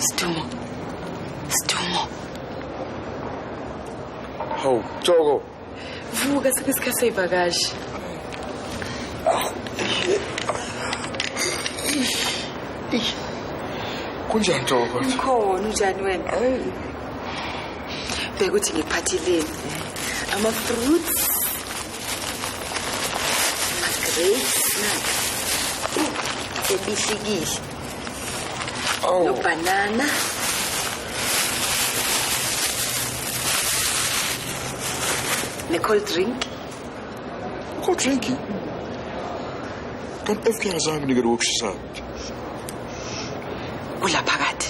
Sidumo. Sidumo. Hawu, Joko. Vuka sekuyisikhathi seyivakashi. Kunjani Joko? Ngikhona, unjani wena? Bheka ukuthi ngikuphatheleni. Ama-fruits, ama-grapes, asebihlikile. Oh. No banana. Ne-cold drink. Cold drink? Kanti FK azange nginikele okushisayo. Kula phakathi.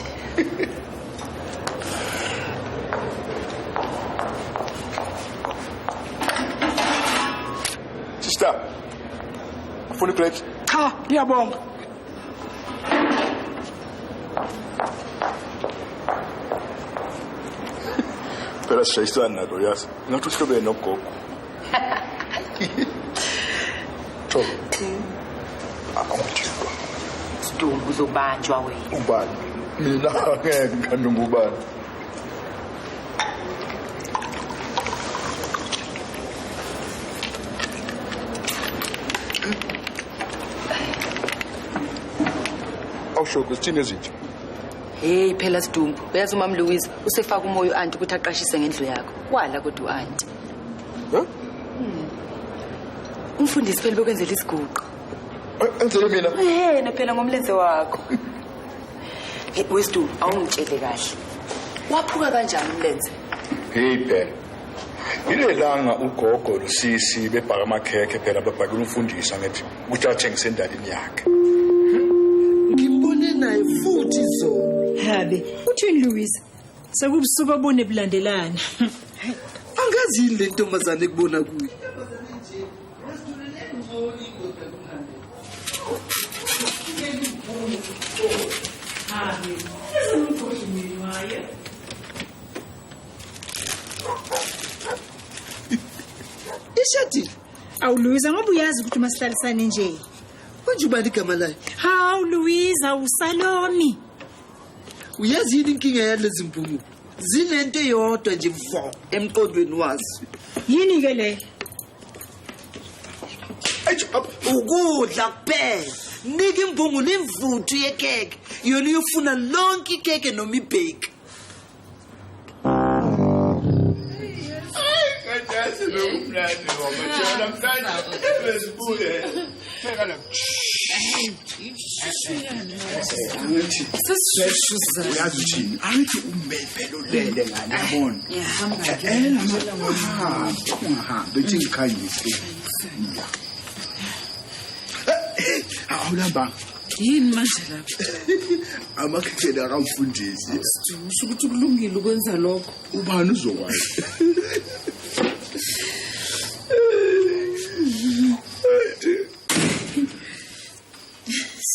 Sister, ufuna grapes? Cha, ngiyabonga. Phela sishayisana nalo yazi. Ngathi uhlobene nogogo. Joko. Awuthikwa. Sidumbu uzobanjwa wena. Ubani? Mina angeke ngikanunga ubani. Awusho kusithini ezintsha? Hey phela Sidumbu, uyazi uMam Louise usefaka umoya u-anti ukuthi aqashise ngendlu yakho. Wala kodwa u-anti. Huh? Umfundisi phela bekwenzela isiguqo. Enzele mina? Yena phela ngomlenze wakho. Hey weSidumbu, awungitshele kahle. Waphuka kanjani umlenze? Hey phela. Ilelanga ugogo nosisi bebhaka amakhekhe phela babhakela umfundisi ngithi ukuthi athengise endalini yakhe. Ngimbone naye futhi izolo. Habe, uthini Louise? Sekubusuku obune bulandelana. Angazi yini le ntombazane ekubona kuye. Ishadile. Awu Louise, ngoba uyazi ukuthi masihlalisane nje. Manje ubani igama layo? Hawu Louise, awusalomi. Uyazi yini inkinga yalezi mpungu? Zinento eyodwa nje vo emqondweni wazo. Yini ke le? Ukudla kuphela. Nika imbungu limvuthu yekeke. Yona iyofuna lonke ikeke noma ibheki. Kanjani lokumnandi ngoba nje namhlanje besibuye. Bheka la. Uyazi uthini? Angithi umbepelo lele ngane yabona. Ungahambi ethi ngikhanyise. Awulamba. Yini manje lapha? Amakhethela akamfundisi. Usho ukuthi kulungile ukwenza lokho. Ubani uzokwazi?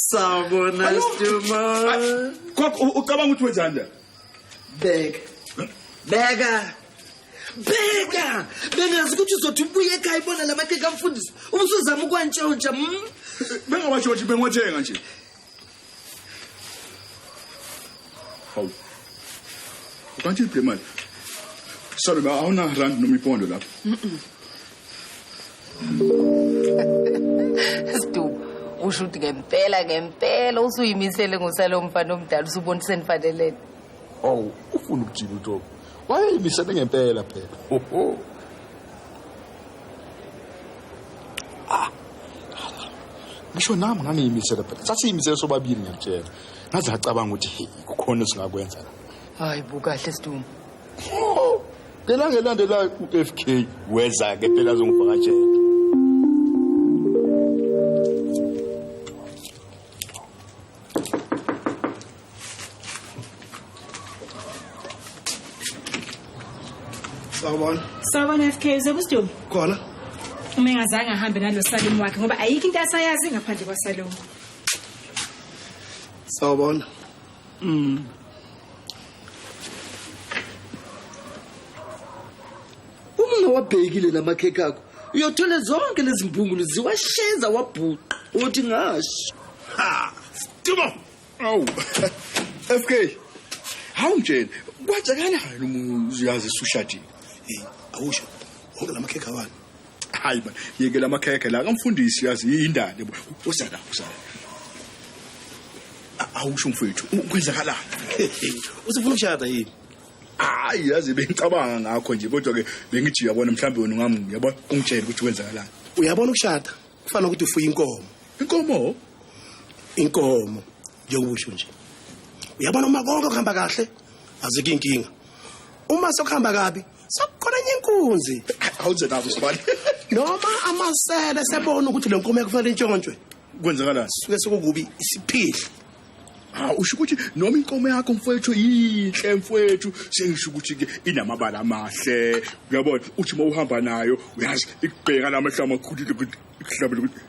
Sabona Siduma. Gogo ucabanga ukuthi wenzani la? Bheka. Bheka. Bheka. Bengazi ukuthi uzothi ubuye ekhaya ibona lamakhekhe amfundisi. Ubusuzama ukwantshontsha. Bengawatshontsha bengwathenga nje. Hawu. Kanti iphi imali? Salome awuna rand noma ipondo lapho. Sidumbu, usho ukuthi ngempela ngempela usuyimisele ngosalo mfana omdala usubona senifanelene. Hawu, Wayengafuni ukujika utoko. Wayeyimisele ngempela phela. Ho. Ah. Ngisho nami ngangiyimisele phela. Sasiyimisele sobabili ngiyakutshela. Ngaze ngacabanga ukuthi hey kukhona esingakwenza la. Hayi bukahle Sidumo. Ngelanga elandelayo u-FK weza ke phela azongivakashela. Sawubona. Sawubona FK, uzokusidumo. Khona. Uma engazange ahambe nalo Salome wakhe ngoba ayikho into asayazi ngaphandle kwaSalome. Sawubona. Uma ungawabhekile lamakhekhe akho, uyothola zonke lezi mbungulu ziwasheza wabhuqa. Uthi ngasho. Ha, Sidumo. Awu. FK. Hawu mtshele, kwajakalani uma uyazi usushadile? Hey, awusho. Wonke lamakhekhe awani. Hayi man, yeke lamakhekhe la kamfundisi yazi indaba. Usala, usala. Awusho mfethu, kwenzakalani? Usufuna ukushada yini? Hayi yazi bengicabanga ngakho nje kodwa ke bengithi uyabona mhlawumbe wena ungami yabona ungitshele ukuthi kwenzakalani. Uyabona ukushada kufana ukuthi ufuye inkomo. Inkomo? Inkomo njengokusho nje. Uyabona uma konke kuhamba kahle azikho inkinga. Uma sokuhamba kabi sokukhona enye inkunzi. Awuze nabo sibali. Noma amasele sebona ukuthi le nkomo yakufanele intshontshwe. Kwenzakalani? Suke sekukubi isiphihli. Ah, usho ukuthi noma inkomo yakho mfowethu yinhle mfowethu sengisho ukuthi ke inamabala amahle uyabona uthi uma uhamba nayo uyazi ikubheka lamehlo amakhulu ikuhlabele ukuthi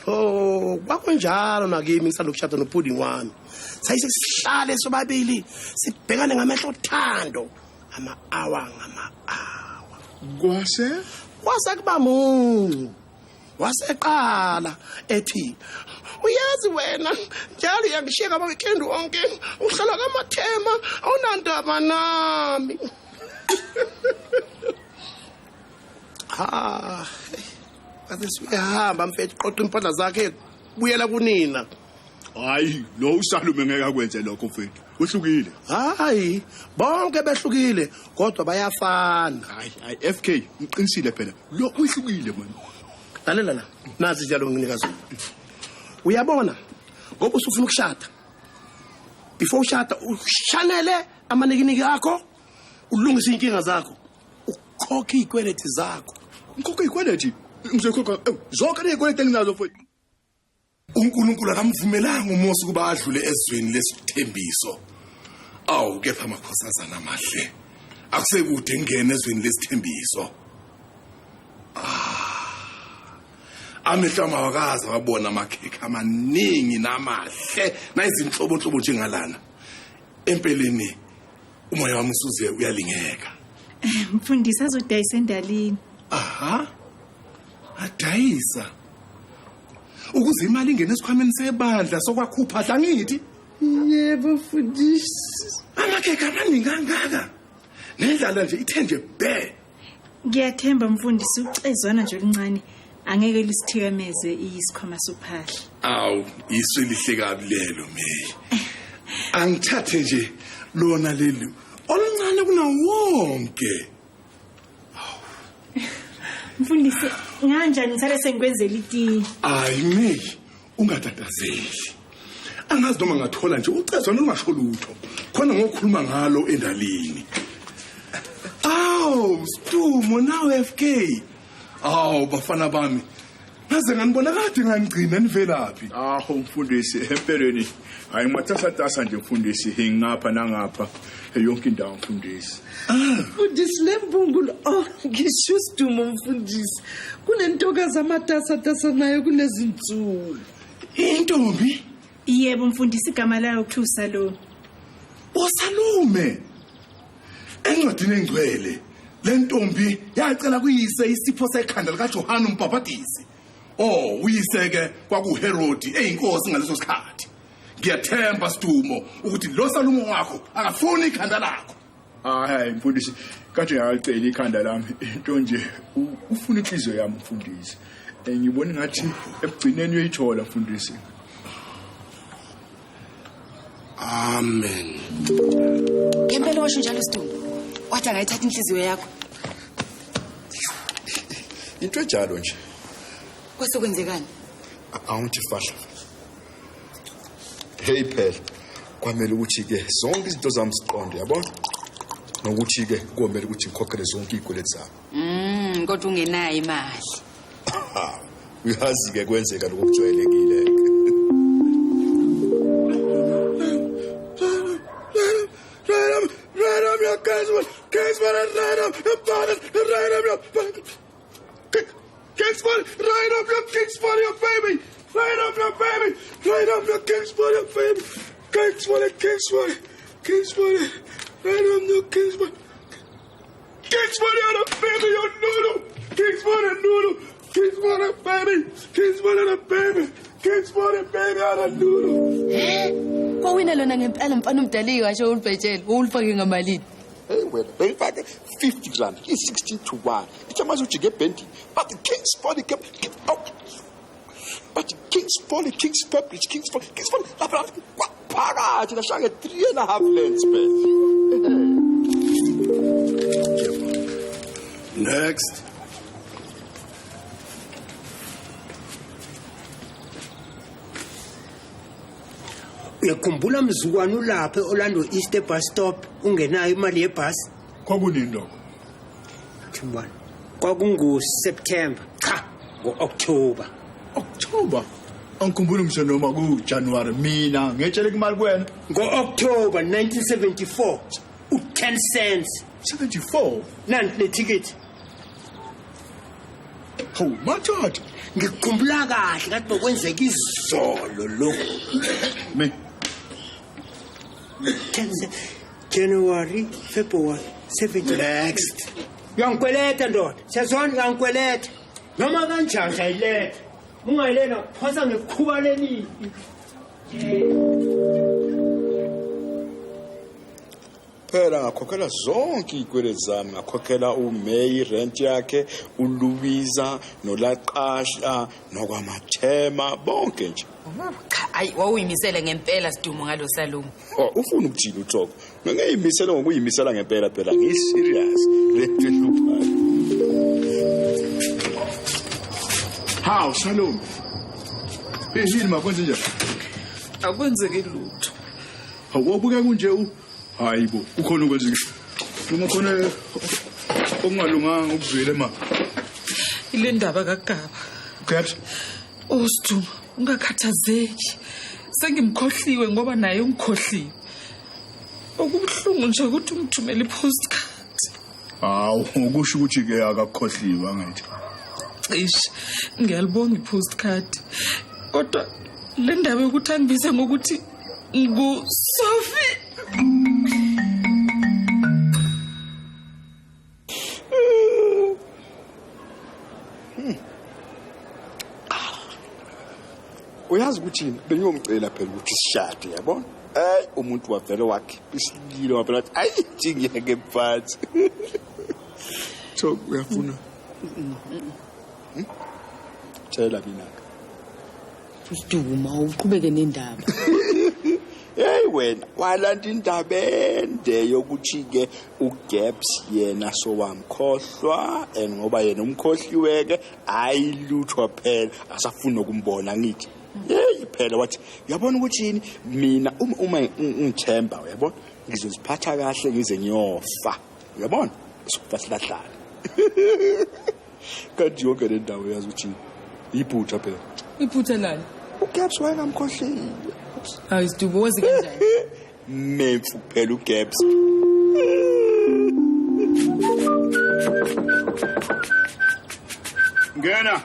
Oh, kwakunjalo nakimi ngisalokushada nopudding wami. Sayise sihlale sobabili sibhekane ngamehlo othando ama-hour ngama-hour. Kwase kuba muncu. Waseqala ethi uyazi wena njalo uyangishiya ngama-weekend wonke uhlala kamathema awunandaba nami. Ha, ase siyahamba mfethu qoqa impahla zakhe buyela kunina. Hayi lo uSalume ngeke akwenze lokho mfethu. Uhlukile. Hayi, bonke behlukile kodwa bayafana. Hayi, hayi FK ngiqinisile phela. Lo uhlukile man. Lalela la, nazi njalo nginika zona. Uyabona ngoba usufuna ukushada. Before ushada ushanele amanikiniki akho, ulungise inkinga zakho, ukhokhe izikweleti zakho. Ngikhokhe izikweleti? Ngizokhokha zonke izikweleti enginazo mfowethu. uNkulunkulu akamvumelanga uMose kuba adlule ezweni lesithembiso. Awu kepha makhosazana amahle, akusekude ngene ezweni lesithembiso. Amehlo amawakazi wabona amakhekhe amaningi namahle nayizinhlobonhlobo njengalana. Empeleni umoya wami usuze uyalingeka. Mfundisi azodayisa endalini. Aha. Adayisa. Ukuze imali ingene esikhwameni sebandla sokwakhupha dlangithi. Yebo mfundisi. Amakhekhe amaningi kangaka. Nendlala nje ithe nje bhe. Ngiyathemba mfundisi ucezwana nje oluncane angeke lisithikameze isikhwama sophahla. Awu, isu lihle kabi lelo Meyi. Angithathe nje lona leli oluncane kunawo wonke. Mfundisi, nganjani ngisale sengikwenzela itiye? Hayi Meyi, ungatatazeli. Angazi noma ngathola nje ucezwana olungasho lutho. Khona ngokukhuluma ngalo endalini. Awu, Sidumo nawe FK. Awu bafana bami. Ngaze nganibona kade ngangigcina nivelaphi. Aho mfundisi, empeleni hayi matasatasa nje mfundisi, ngapha nangapha yonke indawo mfundisi. Mfundisi lembungulu, oh ngisho Sidumo mfundisi. Kunentokazi amatasatasa nayo kulezinsuku. Intombi? Yebo mfundisi, igama layo kuthiwa uSalome. uSalome. Encwadini engcwele lentombi yacela kuyise isipho sekhanda likaJohane umbhaphatisi. Oh, uyise ke kwakuHerodi eyinkosi ngaleso sikhathi. Ngiyathemba Sidumo ukuthi lo Salomo wakho akafuni ikhanda lakho. Hayi mfundisi, kade ngiyacela ikhanda lami into nje ufuna inhliziyo yami mfundisi. Ngibona ngathi ekugcineni uyayithola mfundisi. Amen. Ngempela washo njalo Sidumbu. Wathi angayithatha inhliziyo yakho. Into enjalo nje. Kwase kwenzekani? Awungithi fahla. Hey phela, kwamele ukuthi ke zonke izinto zami ziqonde, yabona? Nokuthi ke komele ukuthi ngikhokhele zonke izikweletu zami. Kodwa ungenayo imali. Uyazi ke kwenzeka lokho kujwayelekile. Kwawina lona ngempela mfana umdaliwe washo ulibhejele ulifake ngamalini. Hey wena, bengifake 50 rand, i-16 to 1. Ithi manje ujike ebhendini. But the Kings Folly out. But the Kings Folly, Kings Publish, Kings Folly, Kings Folly. Lapha phakathi lashaya 3.5 lengths phela. Next. Uyakhumbula mzukwana ulapha eOrlando East bus stop ungenayo imali yebhasi? Kwakunini lokho? Thibana. Kwakungu September. Cha, ngo-October. October? Angikhumbuli ngisho noma ku January mina ngetshele imali kuwena. Ngo-October 1974 u10 cents. 74? Nanti le ticket. Hawu mathatha. Ngikukhumbula kahle ngathi bokwenzeka izolo lokho. Me 10 cents. January, February, 70. Next. Uyangikweleta ndoda. Siyazwana uyangikweleta. Noma kanjani uyayiletha. Ungayilena kuphosa ngekhuba lelibi. Phela ngakhokhela zonke izikweletu zami, ngakhokhela uMay rent yakhe, uLuiza noLaqasha nokwamathema bonke nje. Cha, ayi wawuyimisele ngempela Sidumo ngalo Salome. Oh, ufuna ukuthini uThoko? Ngiyimisele ngokuyimisela ngempela phela, ngiserious. Lento ehluphayo. Hawu Salome. Yini makwenze nje? Akwenzeki lutho. Awubuke kunje u Hayibo, kukhona okwenzekile. Noma khona okungalunganga ukuzwile ma. Ile ndaba kaGaba. Gaps. Oh Sidumo, ungakhathazeki. Sengimkhohliwe ngoba naye ungikhohliwe. Okubuhlungu nje ukuthi ungithumele ipostcard. Hawu, ukusho ukuthi ke akakhohliwe angithi. Cishe, ngiyalibonga ipostcard. Kodwa le ndaba yokuthi angibize ngokuthi ngu Sophie. Uyazi ukuthi bengiyomcela phela ukuthi sishade, yabona? Hey, umuntu wavele wakhe isililo wavele wathi ayi ngiyeke mfathi. So uyafuna? Tshela mina. Siduma uqhubeke nendaba. Hey wena, walanda indaba ende yokuthi ke uGaps yena sowamkhohlwa and ngoba yena umkhohliwe ke ayilutho phela asafuna ukumbona ngithi. Hey phela wathi uyabona ukuthi yini mina uma ungithemba uyabona ngizoziphatha kahle ngize ngiyofa uyabona sokufa silahlala. Kanti yonke le ndawo uyazi ukuthi iphutha phela. Iphutha lani? uGaps wayengamkhohliwe. Hayi Sidumo wazi kanjani? Memfu phela uGaps. Ngena.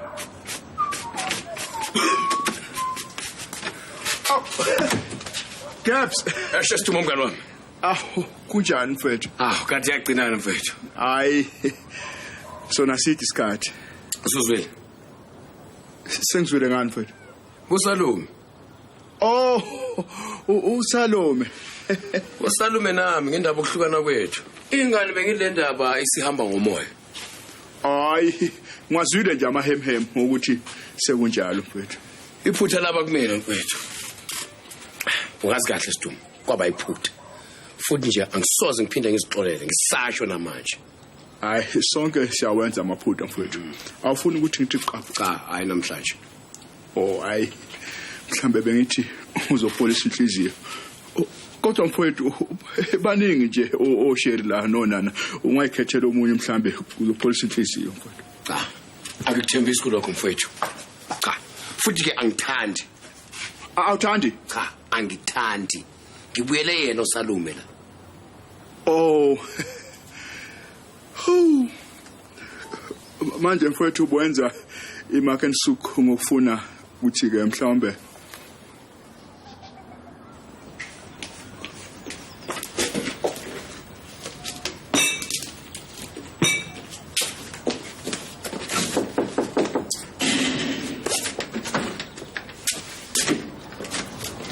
Gaps. Eshe Sidumo mngani wami. Awu kunjani mfethu? Ah, kanti yagcinana mfethu. Hayi. Sona sithi isikhathi. Usuzwile? Sengizwile ngani mfethu? KuSalome. Oh, uSalome. uSalome nami ngendaba okuhlukana kwethu. Ingane bengile ndaba isihamba ngomoya. Hayi, ngwazwile nje amahemhem ukuthi sekunjalo mfethu. Iphutha laba kumina mfethu. Ungazi kahle Sidumo. Kwaba iphutha. Futhi nje angisoze ngiphinde ngizixolele, ngisasho namanje. Hayi, sonke siyawenza amaphutha mfowethu. Awufuni ukuthi ngithi qaphu? Cha, hayi namhlanje. Oh, hayi. Mhlambe bengithi uzopholisa inhliziyo. Kodwa mfowethu baningi nje osheri la nonana, ungayikhethela omunye mhlambe uzopholisa inhliziyo mfowethu. Cha, angikuthembisi kulokho mfowethu. Cha, futhi ke angithandi. Awuthandi? Cha, angithandi. Ngibuyele yena uSalume la. Oh. Manje mfowethu ubenza iMakensuku ngokufuna ukuthi ke mhlawumbe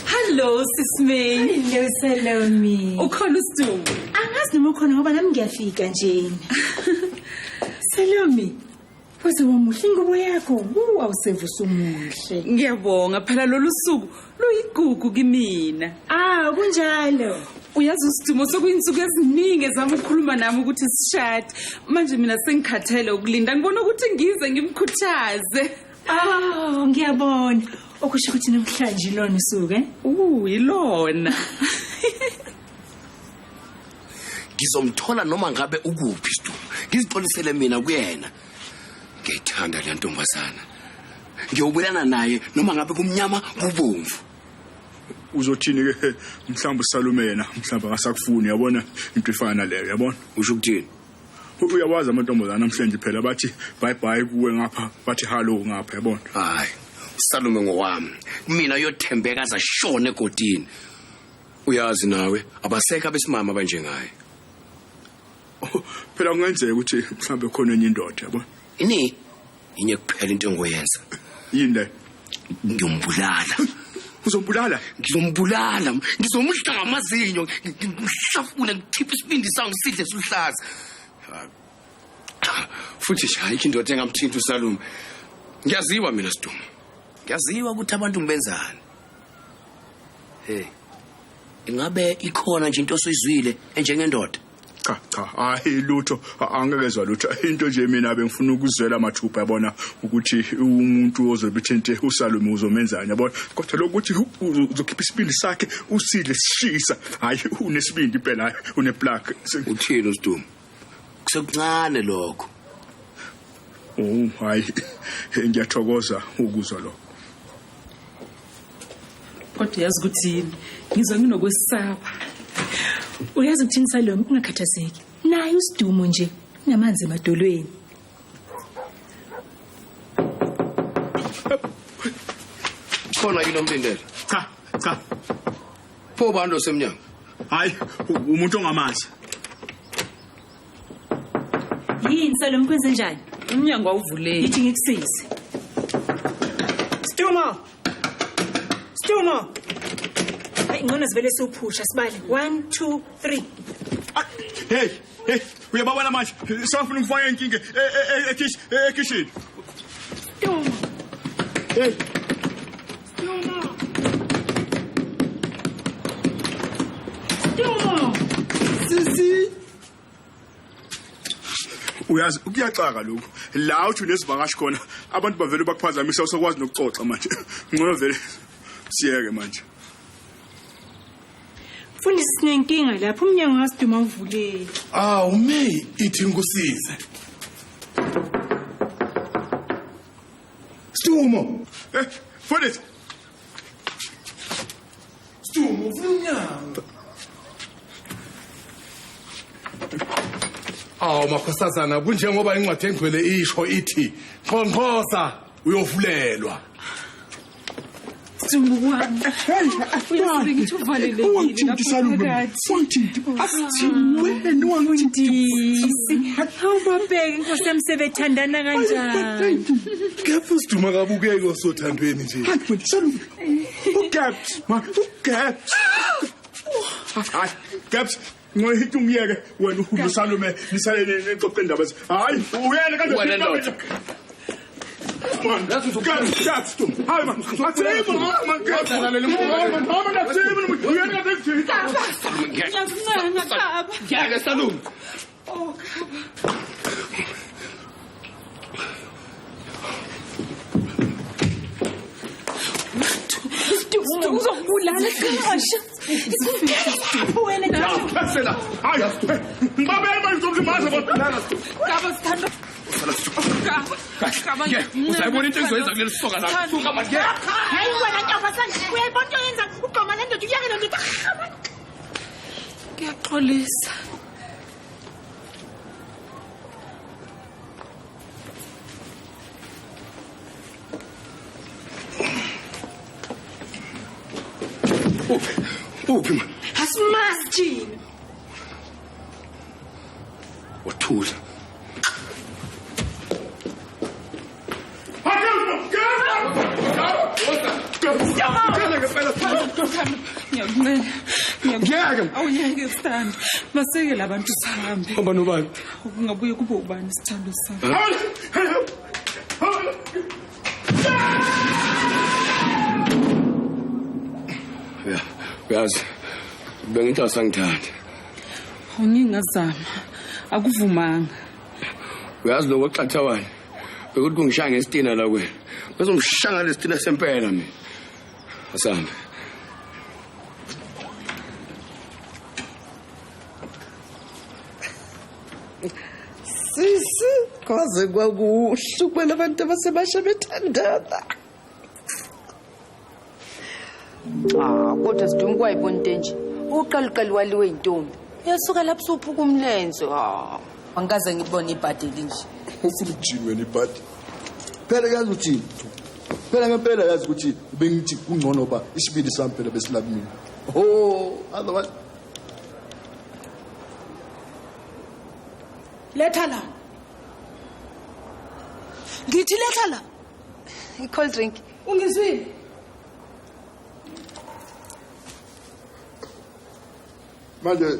Hello Sis May. Hello Salome. Ukhona uSidumo? Angazi noma ukhona ngoba nami ngiyafika nje. Salome, waze wamuhle ingubo yakho. Awusevusa umuhle. Ngiyabonga phela lolu suku luyigugu kimina. Ah, kunjalo. Uyazi uSidumo sokuyinsuku eziningi ezama ukukhuluma nami ukuthi sishade. Manje mina sengikhathele ukulinda. Ngibona ukuthi ngize ngimkhuthaze. Ah, ngiyabona. Okusho ukuthi namhlanje ilona usuku, eh? Ilona. Ngizomthola noma ngabe ukuphi Sidumo. Ngizixolisele mina kuyena. Ngiyithanda le ntombazana. Ngiyobulana naye noma ngabe kumnyama kubomvu. Uzothini ke mhlawumbe uSalume yena mhlawumbe akasakufuni, yabona into efana naleyo, yabona? Usho ukuthini? Uyawazi amantombazana namhlanje phela bathi bye bye kuwe ngapha, bathi hello ngapha, yabona? Hayi, uSalume ngowami. Mina uyothembeka azashona egodini. Uyazi nawe abasekho abesimama abanjengaye. Phela kungenzeka ukuthi mhlawumbe khona enye indoda, yabona? Ini inye kuphela into engoyenza. Yini le? Ngiyombulala. Uzombulala? Ngizombulala. Ngizomudla ngamazinyo, ngimhlafune, ngikhiphe isibindi sawo ngisidle siluhlaza. Futhi nje ayikho indoda engamthinta uSalume. Ngiyaziwa mina Sidumo. Ngiyaziwa ukuthi abantu ngibenzani. Hey. Ingabe ikhona nje into osoyizwile enjengendoda? Cha, cha, hayi lutho, angikezwa lutho. Into nje mina bengifuna ukuzwela amathupha, yabona, ukuthi umuntu ozobe ethinte uSalume uzomenzani, yabona. Kodwa lokuthi uzokhipha isibindi sakhe usidle sishisa, hayi unesibindi phela, uneplug. Uthini uSidumo? Kusekuncane lokho. Oh, hayi, ngiyathokoza ukuzwa lokho. Kodwa yazi ukuthi yini? Ngizwa nginokwesaba. Uyazi ukuthini Salome, ungakhathazeki. Naye uSidumo nje unamanzi emadolweni. Khona yini omlindele? Cha, cha. Pho bantu osemnyango? Hayi, umuntu ongamazi. Yini Salome, kwenze njani? Umnyango awuvuleki. Ithi ngikusize. Sidumo. Sidumo. Hayi ngcono sivele siwuphusha sibale. 1 2 3. Hey, hey, uyababona manje. Safuna ukufaka inkinga ekitchen. Sidumo. Hey. Sidumo. Sidumo. Sisi. Uyazi kuyaxaka lokhu. La uthi unesivakashi khona abantu bavele bakuphazamisa usakwazi nokuxoxa manje. Ngcono vele siyeke manje. Mfundisi sinenkinga lapho umnyango kaSidumo awuvuleki. Ah, uMay ithi ngikusize. Sidumo. Mfundisi. Sidumo uvula umnyango. Awu makhosazana kunjengoba incwadi engcwele isho ithi qonqosa uyovulelwa. Sidumo wami. Uyazi ngithi uvalelekile lapho phakathi. Asithini wena wangithintisi. Awubabheke inkosi yami sebethandana kanjani. Kepha uSidumo akabukeki osothandweni nje. uGaps, man, uGaps. Hayi, Gaps. Ngoyithi ungiyeke wena uSalume nisale nixoxe indaba. Hayi, uyena kanje. Wena ndoda. man. Ngiyashada Sidumo. Hayi man. Athemba man. Mama ngathemba uyena ngikuthini. Ngiyakuncenga Khaba. Ngiyeke Salome. Oh Khaba. Sidumo uzokubulala kasha. Wena Yaphela. Hayi. Ngibabe manje uzokulimaza bona. Khaba sithando. Khaba. Uzayibona into engizoyenza kuleli soka lakho. Suka manje. Hayi wena ntombazane, uyayibona into oyenza ugqoma le ndoda uyeke le ndoda. Ngiyaxolisa. Uphi man? Asimazi thina. Wathula. Ngiyakuncenga. Ngiyeke. Awuyeke sithando. Maseke labantu sihambe. Hamba nobani? Kungabuye kube ubani sithando sami. Ya, uyazi bengithi asangithandi. Awungingazama. Akuvumanga. Uyazi lokho xathawane. Bekuthi kungishaya ngesitina la kwena. Bezongishaya ngalesitina sempela mina. Asambe. Sisi, kwaze kwakuhle ukubona abantu abasebasha bethandana. Ah, kodwa Sidumo kwayibona into enje. Uqaliqali waliwe intombi. Uyasuka lapho usuphuka umlenze. Ah, angikaze ngibone ibhadi elinje. Ufuna ukuthini wena ibhadi? Phela yazi uthini? Phela ngempela yazi ukuthi bengithi kungcono ba isibili sami phela besilapha mina. Oh, otherwise Letha la. Ngithi letha la. I-cold drink. Ungizwile? Manje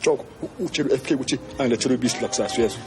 Joko, utshela u-FK ukuthi angilethele ubisi la kusasa uyezwa.